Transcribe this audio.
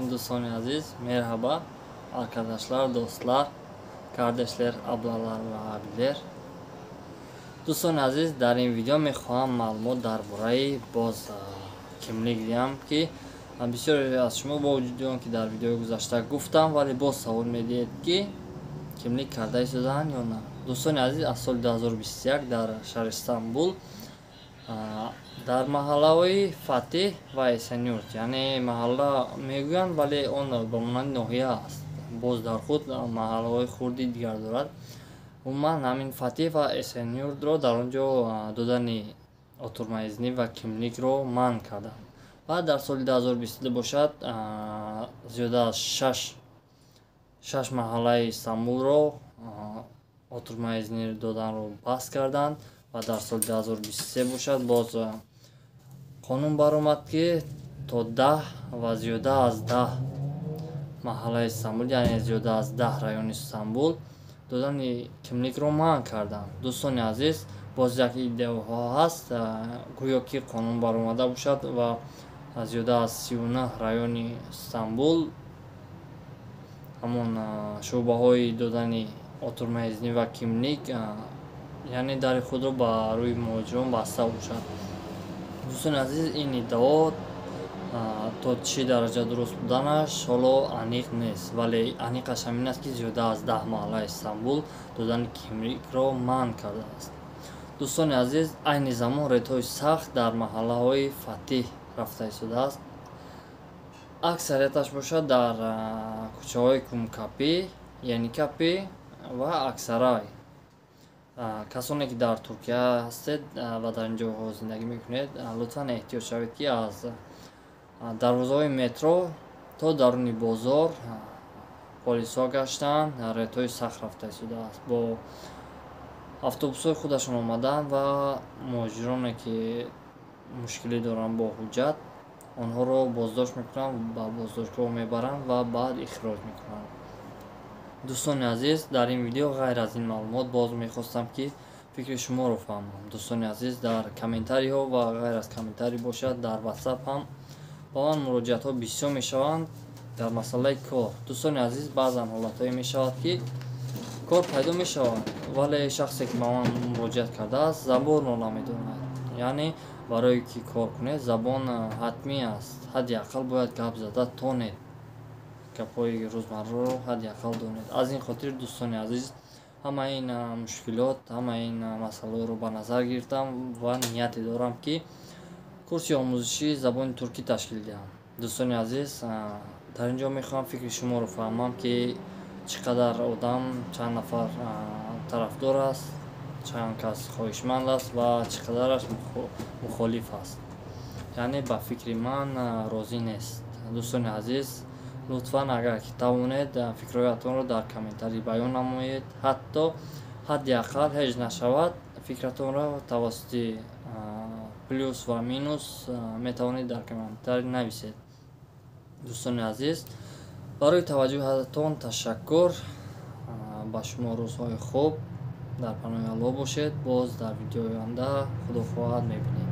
Алейкум, дӯстони азиз, merhaba, arkadaşlar, dostlar, kardeşler, ablalar ва abiler. Дӯстони азиз, дар ин видео мехоҳам маълумот дар бораи боз кимлик диҳам, ки бисёре аз шумо, бо вуҷуди он ки дар видеои гузашта гуфтам, вале боз савол медиҳед, ки кимлик карда истодаанд ё на. Дӯстони азиз, аз соли 2021 дар шаҳри Истанбул дар маҳаллаҳои Фатиҳ ва Эсенюрт, яъне маҳалла мегӯянд, вале он ба монанди ноҳия аст, боз дар худ маҳаллаҳои хурди дигар дорад. Умуман, ҳамин Фатиҳ ва Эсенюртро дар он ҷо додани oturma izni ва кимликро манъ карданд. Баъд дар соли 2022 бошад, зиёда аз шаш маҳаллаи Истанбулро oturma izni доданро баст карданд ва дар соли 2023 бошад, боз қонун баромад, ки то 10 ва зиёда аз 10 маҳаллаи Истанбул, яъне зиёда аз 10 райони Истанбул додани кимликро манъ карданд. Дӯстони азиз, боз як иддаоҳо ҳаст, гӯё ки қонун баромада бошад ва зиёда аз 39 райони Истанбул ҳамон шӯъбаҳои додани oturma izni ва кимлик, яъне дари худро ба рӯи муҳоҷирон баста бошад. Дӯстони азиз, ин иддао то чӣ дараҷа дуруст буданаш ҳоло аниқ нест, вале аниқаш ҳамин аст, ки зиёда аз 10 маҳаллаи Истанбул додани кимликро манъ кардааст. Дӯстони азиз, айни замон рейдҳои сахт дар маҳаллаҳои Фатиҳ рафта истодааст. Аксарияташ бошад дар кӯчаҳои Кумкапӣ, Яникапӣ ва Аксарай. Касоне ки дар Туркия ҳастед ва дар ин ҷоҳо зиндагӣ мекунед, лутфан эҳтиёт шавед, ки аз дарвозаҳои метро то даруни бозор полисҳо гаштанд, рейдҳои сахт рафта истодааст. Бо автобусҳои худашон омаданд ва муҳоҷироне ки мушкилӣ доранд бо ҳуҷҷат, онҳоро боздошт мекунанд, ба боздоштгоҳ мебаранд ва баъд ихроҷ мекунанд. Дӯстони азиз, дар ин видео ғайр аз ин маълумот боз мехостам, ки фикри шуморо фаҳмам. Дӯстони азиз, дар комментариҳо ва ғайр аз комментарий бошад, дар Ватсап ҳам ба ман муроҷиатҳо бисёр мешаванд дар масъалаи кор. Дӯстони азиз, баъзан ҳолатҳое мешавад, ки кор пайдо мешавад, вале шахсе ки ба ман муроҷиат кардааст, забонро намедонад. Яъне барое ки кор кунед, забон ҳатмӣ аст, ҳадди ақал бояд гап зада тонед, гапҳои рӯзмарраро ҳадди ақал донед. Аз ин хотир, дӯстони азиз, ҳамаи ин мушкилот, ҳамаи ин масъалаҳоро ба назар гирифтам ва нияте дорам, ки курси омӯзишии забони туркӣ ташкил диҳам. Дӯстони азиз, дар ин ҷо мехоҳам фикри шуморо фаҳмам, ки чӣ қадар одам, чанд нафар тарафдор аст, чанд кас хоҳишманд аст ва чӣ қадараш мухолиф аст, яъне ба фикри ман розӣ нест. Дӯстони азиз, лутфан, агар ки тавонед, фикрҳоятонро дар комментарий баён намоед. Ҳатто ҳадди ақал ҳеҷ нашавад, фикратонро тавассути плюс ва минус метавонед дар комментарий нависед. Дӯстони азиз, барои таваҷҷӯҳатон ташаккур. Ба шумо рӯзҳои хуб, дар паноҳи Аллоҳ бошед. Боз дар видеои оянда, худо хоҳад, мебинем.